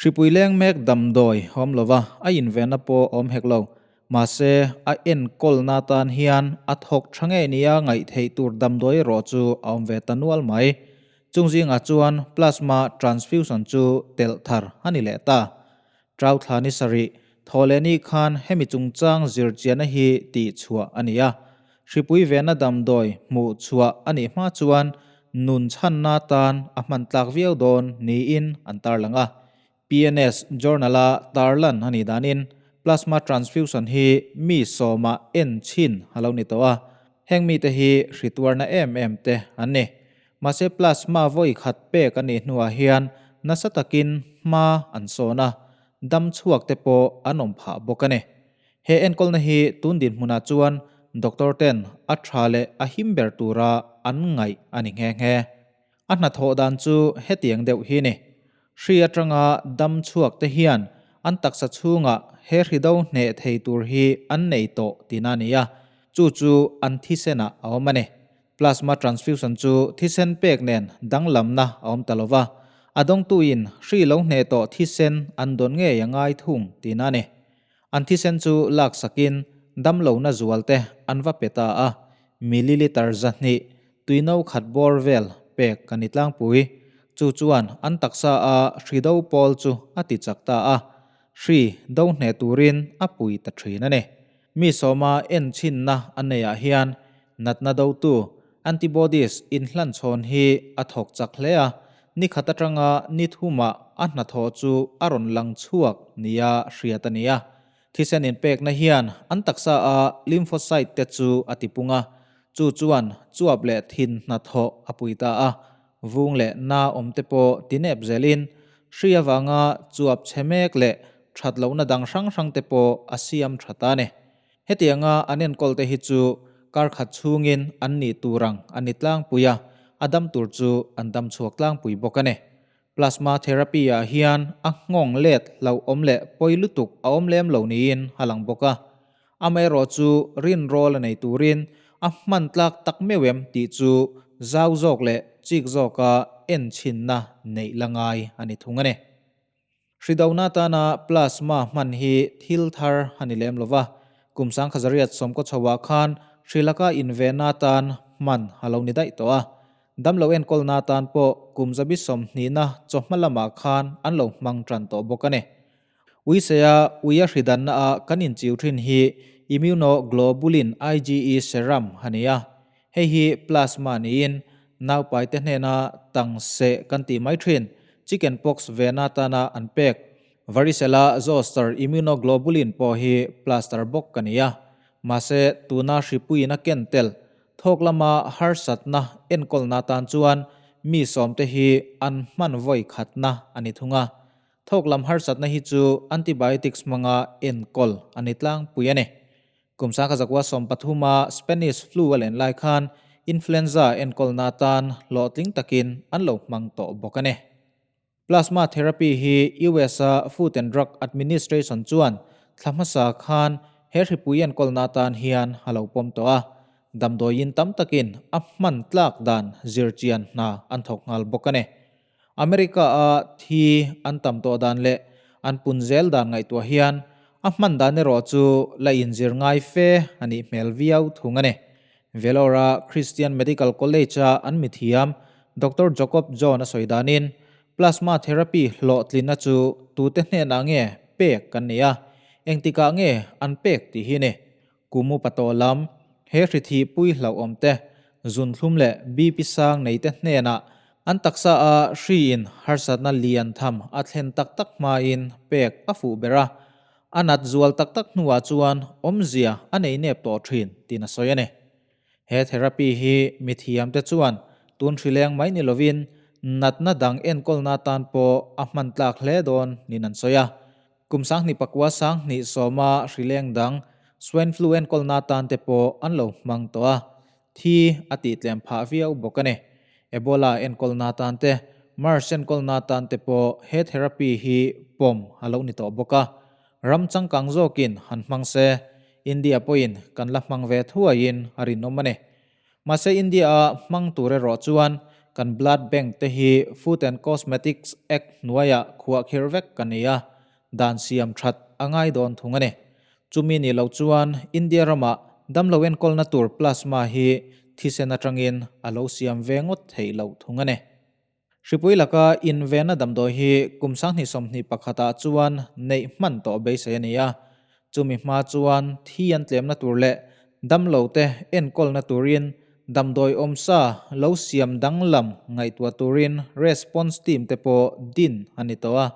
Hripui leng mek damdawi awm lova a invenna pawh awm hek lo. Mahse, a enkawlna atan hian a thawk tha ngei nia ngaih theih tur damdawi erawh chu a awm ve ta nual mai. Chung zingah chuan plasma transfusion chu telh thar a ni leh ta. Trau thla ni sarih, thaw leh ni khan hemi chungchang zirchianna hi tih chhuah a ni a. Hripui venna damdawi hmuh chhuah a nih hma chuan nun chhanna tan a hman tlak viau dawn niin an tarlang a. PNS Journal-a tarlan a nih danin plasma transfusion hi mi sawma en chhin a lo ni tawh a, heng mite hi hrituarna em em te an ni. Mahse plasma vawi khat pek a nih hnuah hian nasa takin hma an sawn a, dam chhuak te pawh an awm phah bawk a ni. He enkawlna hi tun dinhmunah chuan doctor ten a tha leh a him ber tura an ngaih a ni nghe nghe. A hnathawh dan chu hetiang deuh hi ni. Hri atanga dam chhuak te hian an taksa chhungah he hri do hneh thei tur hi an nei tawh tihna a ni a, chu chu an thisenah a awm a ni. Plasma transfusion chu thisen pek nen danglamna a awm ta lo va, a dawngtuin hri lo hneh tawh thisen an dawn ngei a ngai thung tihna a ni. An thisen chu laksakin damlohna zual te an va pe ta a, milliliter 200 tuino khat bawr vel pek ka ni tlangpui. Chu chuan an taksa a hri do pawl chu a ti chak ta a, hri do hneh turin a pui ta thin a ni. Mi sawma en chhinna a neiah hian natna dotu antibodies inhlanchhawn hi a thawk chak hle a, ni khat atanga ni thumah a hnathawh chu a rawn lang chhuak nia hriat a ni a. Thisen inpekna hian an taksa a lymphocyte te chu a tipung a, chu chuan chuap leh thin hnathawh a pui ta a, vung leh na awm te pawh tinep zelin hri avanga chuap chhe mek leh that lohna dang hrang hrang te pawh a siam tha ta a ni. Hetianga an enkawl te hi chu kar khat chhungin an nih tur ang a ni tlangpui a, a dam tur chu an dam chhuak tlangpui bawk a ni. Plasma therapy ah hian a nghawng let hlauhawm leh pawi lutuk a awm lem lo niin a lang bawk a. Amaherawh chu rinrawl a nei turin a hman tlak tak meuh em tih chu zau zawk leh chik zawka enchhinna neih la ngai a ni thung a ni. Hridona atana plasma hman hi thil thar a ni lem lova, kum sangkhazariat sawmkaw chhoah khan hri laka invenna atan hman a lo ni daih tawh a. Damlo enkawlna atan pawh kum zabi sawmhnihna chawhma lamah khan an lo hmang tan tawh bawk a ni. Uiseia uia hridanna a kan inchiu thin hi immunoglobulin IgE serum a ni a. Hei hi plasma niin naupaite hnena tang seh kan tih mai thin chicken pox vena atana an pek. Varicella zoster immunoglobulin pawh hi plaster bawk ka ni a. Mahse tuna hripuiin a ken tel Thawk lama harsatna enkawlna atan chuan mi sawmte hi an hman vawi khatna a ni thung a. Thawk lam harsatna hi chu antibiotics hmanga enkawl a ni tlangpui a ni. Kum sangkha zakua 13a Spanish flu a len lai khan influenza enkawlna atan hlawhtling takin an lo hmang tawh bawk a ni. Plasma therapy hi US-a Food and Drug Administration chuan thla hmasa khan he hripui enkawlna atan hian a lo pawm tawh a, damdawiin tam takin a hman tlak dan zirchian hna an thawk nghal bawk a ni. America-a thi an tam tawh dan leh an pun zel dan ngaihtuah hian a hman dan erawh chu la inzir ngai fe a nih hmel viau thung a ni. Vellore-a Christian Medical College-a an mithiam Doctor Jacob John a sawi danin, plasma therapy hlawhtlinna chu tute hnenah nge pek kan ni a, engtikah nge an pek tih hi ni. Kum upa tawh lam, he hri thihpui hlauhawm te, zunthlum leh BP sang nei te hnenah an taksa a hriin harsatna lian tham a thlen tak tak hmain pek a fuh ber a, A nat zual tak tak hnuah chuan awmzia a nei nep tawh thin tiin a sawi a ni. He therapy hi mithiamte chuan tun hrileng mai ni lovin natna dang enkawlna atan pawh a hman tlak hle dawn niin an sawi a. Kum 2009 2010a hrileng dang swine flu enkawlna atan te pawh an lo hmang tawh a, Thi a tih tlem phah viau bawk a ni. Ebola enkawlna atan te, MERS enkawlna atan te pawh he therapy hi pawm a lo ni tawh bawk a. Ram changkang zawkin han hmang se, India pawhin kan la hmang ve thuaiin a rinawm a ni. Mahse India-a hmang tur erawh chuan kan Blood Bank te hi Food and Cosmetics Act hnuaiah khuahkhirh vek a ni a, dan siam that a ngai dawn thung a ni. Chumi ni lo chuan India ramah damlo enkawlna tur plasma hi thisen atangin a lo siam ve ngawt theih loh thung a ni. Hripui laka invenna damdawi hi kum 2021 ah chuan neih hman tawh beisei a ni a. Chumi hma chuan thi an tlemna tur leh damlote enkawlna turin damdawi awmsa lo siam danglam ngaihtuah turin response team te pawh din a ni tawh a.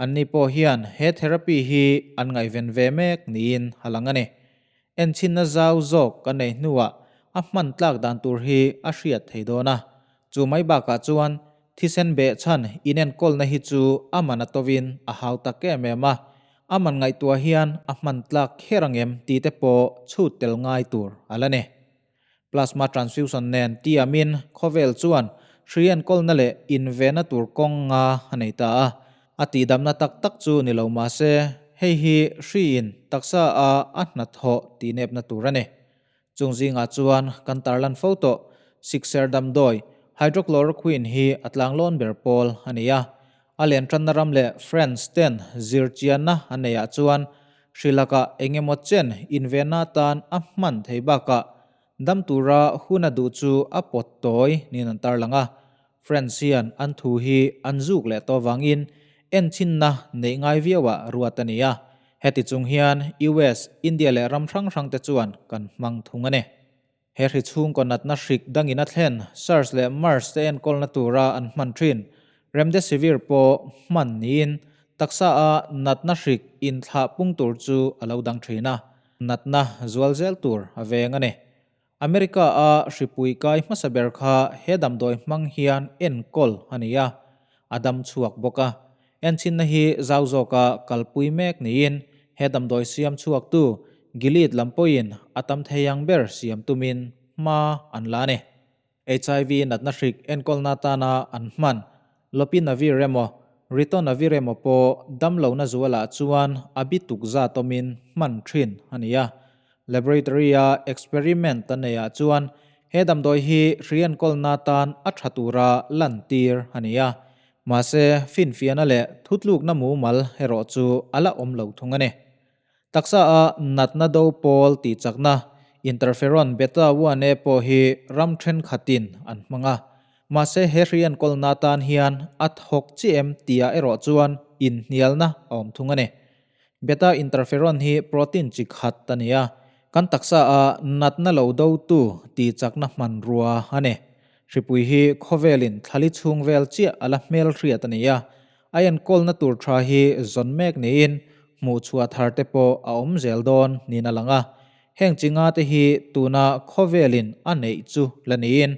Anni pawh hian he therapy hi an ngaihven ve mek niin a lang a ni. Enchhinna zau zawk ka neih hnuah a hman tlak dan tur hi a hriat thei dawn a. Chu mai bakah chuan thisen behchhan inenkawlna hi chu a man a tovin a hau tak em em a. A man ngaihtuah hian a hman tlak kher ang em tih te pawh chhut tel ngai tur a la ni. Plasma transfusion nen tiamin khawvel chuan hri enkawlna leh invenna tur kawng nga a nei ta a. A tihdamna tak tak chu ni lo mah se, hei hi hriin taksa a a hnathawh tihnepna tur a ni. Chung zingah chuan kan tarlan fo tawh sikser damdawi hydrochloroquine hi a tlanglawn ber pawl a ni a. A len tanna ram leh France ten zirchianna an neihah chuan hri lakah eng emaw chen invenna atan a hman thei bakah dam tura hun a duh chu a pawt tawi niin an tarlang a. France hian an thu hi an zuk leh tawh vangin enchinna neih ngai viauah ruat a ni a. Heti chung hian US, India leh ram hrang hrangte chuan kan hmang thung a ni. He hri chhungkaw natna hrik dangin a thlen, SARS leh MERS te enkawlna tura an hman thin. Remdesivir pawh hman niin taksa a natna hrik inthlah pung tur chu a lo dang thin a, natna zual zel tur a veng a ni. America a hripui kai hmasa ber kha he damdawi hmang hian enkawl a ni a, a dam chhuak bawk a. Enchinna hi zau zawka kalpui mek niin he damdawi siam chhuaktu Gilead lam pawhin a tam thei ang ber siam tumin hma an la a ni. HIV natna hrik enkawlna atana an hman Lopinavir emaw Ritonavir emaw pawh damlohna zualah chuan a bi tuk zat awmin hman thin a ni a. Laboratory-a experiment an neihah chuan he damdawi hi hri enkawlna atan a tha tura lantir a ni a. Mahse, finfiahna leh thutlukna mumal erawh chu a la awm lo thung a ni. Taksa a natna do pawl tih chakna interferon beta 1A pawh hi ram thenkhatin an hmang a. Mahse, he hri enkawlna atan hian a thawk chiah em tihah erawh chuan inhnialna a awm thung a ni. Beta interferon hi protein chi khat a ni a, kan taksa a natna lo dotu tih chakna hmanrua a ni. Hripui hi khawvelin thlali chhung vel chiah a la hmel hriat a ni a, a enkawlna tur tha hi zawn mek niin hmuhchhuah thar te pawh a awm zel dawn niin a lang a. Heng chi nga te hi tuna khawvelin a neih chu la niin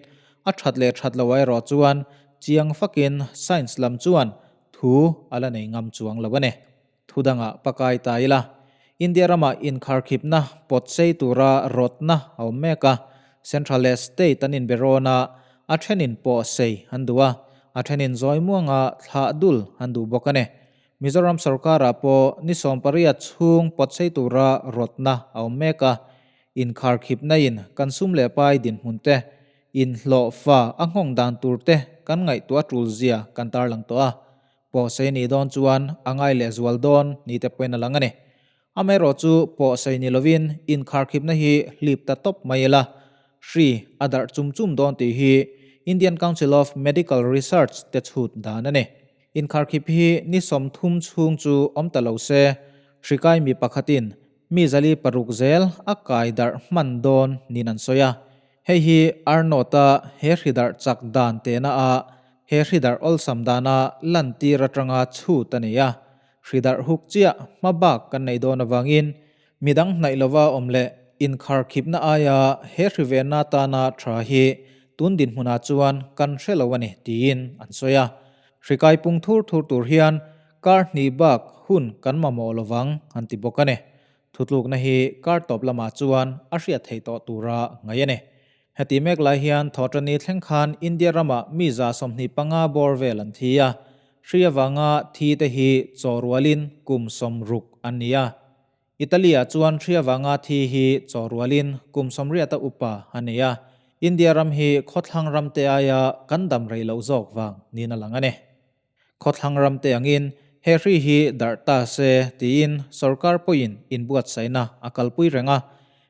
a that leh that loh erawh chuan chiang fakin science lam chuan thu a la nei ngam chuang lo a ni. Thu dangah pakai ta ila, India ramah inkharkhipna pawt sei tura rawtna a awm mek a, Central leh State an inbe rawn a, a thenin pawh sei an duh a, a thenin zawi muanga thlah dul an duh bawk a ni. Mizoram sorkarah pawh ni 18 chhung pawt sei tura rawtna a awm mek a, inkharkhipna in kan sum leh pai dinhmun te, inhlawhfa a nghawng dan tur te kan ngaihtuah tul zia kan tarlang tawh a. Pawhsei nih dawn chuan a ngai leh zual dawn ni te pawhin a lang a ni. Amaherawh chu pawhsei ni lovin inkharkhipna hi hlip ta tawp mai ila, hri a darh chum chum dawn tih hi Indian Council of Medical Research te chhut dan a ni. Inkharkhip hi ni 30 chhung chu awm ta lo se, hri kai mi pakhatin mi 406 zel a kai darh hman dawn niin an sawi a. Hei hi Arnott-a he hri darh chak dan tehna a he hri darh awlsam dana lantir atanga chhut a ni a. Hri darh huk chiah hma bak kan neih dawn avangin midang hnaih lova awm leh inkharkhipna aia he hri venna atana tha hi tun dinhmunah chuan kan hre lo a ni tiin an sawi a. Hri kai pung thur thur tur hian kar hnih bak hun kan mamawh lovang an ti bawk a ni. Thutlukna hi kar tawp lamah chuan a hriat theih tawh tura ngaih a ni. Heti mek lai hian Thawhṭani thleng khan India ramah mi 25 bawr vel an thi a, hri avanga thi te hi chaw rualin kum 60 an ni a. Italy-ah chuan hri avanga thi hi chaw rualin kum 80 upa a ni a. India ram hi khawthlang ram te aia kan dam rei loh zawk vang niin a lang a ni. Khawthlang ram te angin he hri hi darh ta se tiin sorkar pawhin inbuatsaihna a kalpui reng a,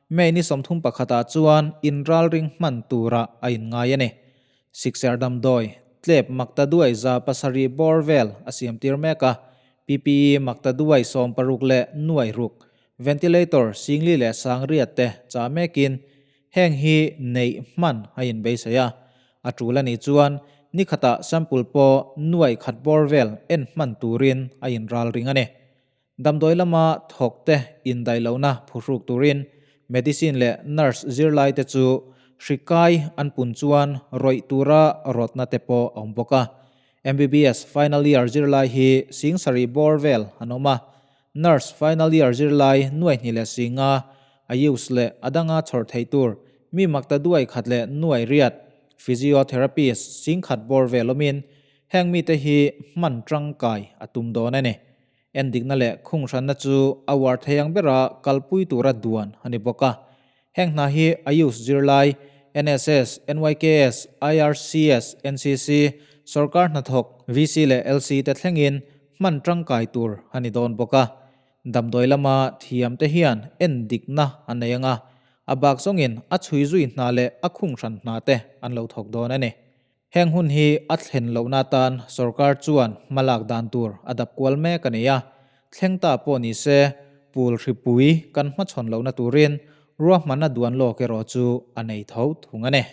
May ni 31 ah chuan inralring hman turah a inngai a ni. Sikserh damdawi tlep maktaduai 700 bawr vel a siamtir mek a, PPE maktaduai 16 leh nuai ruk, ventilator 4000 leh 8000 te chah mekin heng hi neih hman a inbeisei a. A tul a nih chuan nikhatah sample pawh nuai khat bawr vel en hman turin a inralring a ni. Damdawi lama thawkte indaih lohna phuhruk turin medicine leh nurse zirlaite chu hri kai an pun chuan rawih tura rawtna te pawh a awm bawk a. MBBS final year zirlai hi 7000 bawr vel an awm a, nurse final year zirlai 2,000 leh 50 a use leh a danga chhawr theih tur mi makta duai khat leh nuai riat, physiotherapist 10,000 bawr vel awmin heng mite hi hman tangkai a tum dawn a ni. Endikna leh khunghranna chu a uar thei ang bera kalpui tura duan a ni bawk a. Heng hna hi Ayush zirlai, NSS, NYKS, IRCS, NCC, sorkar hnathawk, VC leh LC te thlengin hman tangkai tur a ni dawn bawk a. Damdawi lama thiamte hian endikna an nei ang a, a bak zawngin a chhui zui hna leh a khunghran hna te an lo thawk dawn a ni. Heng hun hi a thlen lohna atan sorkar chuan hmalak dan tur a dap kual mek a ni a, thleng ta pawh ni se pul hripui kan hmachhawn lohna turin ruahmanna duan lawk erawh chu a nei tho thung a ni.